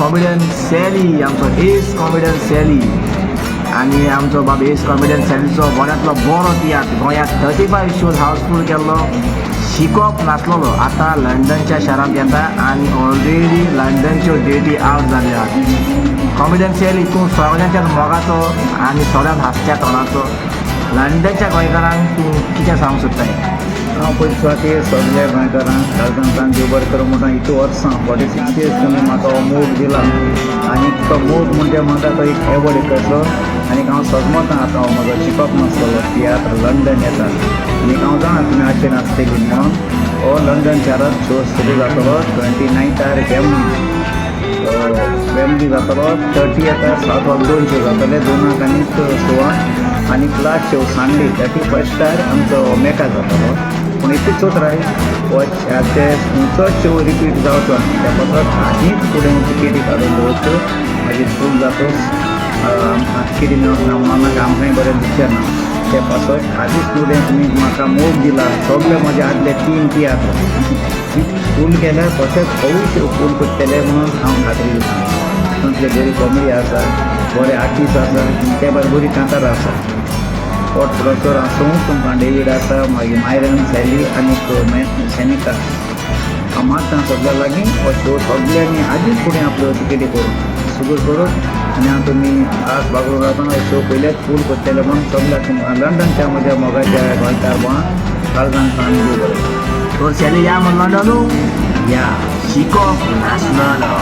Comedian Sally, आमचो S comedian Sally. आनी आमचो बाब एस कॉमेडियन सॅलीचो बऱ्यांतलो बरो तियात्र गोंयांत 35 शोज हाऊसफूल केल्लो, शिकोप नासलेलो. आतां लंडनच्या शारांत येता आनी ऑलरेडी लंडनच्यो डेटी आवट जाल्यो आहात. कॉमेडियन सॅली, तूं सगळ्यांच्याच मोगाचो आनी सगळ्यांत हांसत्या तोंडाचो. लंडनच्या गोंयकारांक तूं कितें सांगूंक सोदताय? हांव पयलीं सुवातेर सगल्या गोंयकारांक काळजांतल्यान देव बरें करूं म्हणटा. इतू वर्सां, 46 इयर्स तुमी म्हाका हो मोग दिला आनी तो मोग म्हणजे म्हाका तो एक एवॉर्ड कसलो. आनी हांव सजमतां आतां हो म्हजो शिकप नासतलो तियात्र लंडन येता आनी हांव जाणा तुमी आशेन आसतली म्हणून. हो लंडन शारांत शो सुरू जातलो 29थार वेम्बली, वेम्बली जातलो. 30थार साउथहॉल दोन शो जातले, दोनाक आनी सवाक. आनी लास्ट शो संडे 31स्टार आमचो मेका जातलो. पूण इतली चोत्राय, हो ते खंयचोच शो रिपीट जावचो ना. त्या पासत आदींच फुडें टिकेटी काडून दवरच्यो. मागीर फूल जातोच आमकां टिकेटी मेळोंक ना म्हणून आमकांय बरें दिसचें ना. ते पासत आदींच फुडें तुमी म्हाका मोग दिला. सगळे म्हजे आदले तीन तियात्र फूल केल्यार तशेंच होवूय शो फूल करतले म्हणून हांव खात्री दिता. तातूंतले बरी कॉमेडी आसा, बरे आर्टिस्ट आसा, ते भायर बरी कांतारां आसा. पोट प्रोफेसर आसूं तुमकां, डेवीड आसा, मागीर मायरन, सॅली आनी सॅनिका. हांव मागता सगळ्या लागीं, हो शो सगळ्यांनी आदींच फुडें आपल्यो टिकेटी करून सुगूर करून आनी हांव तुमी आस बागडून रावतना हो शो पयलेच फूल करतले म्हणून सगळ्या तुमकां लंडनच्या म्हज्या मोगाच्या गोंयकार भोवांक काळजान तान देव बरें. तर सॅली, या म्हण लंडनू. या. शिकोप नासलेलो.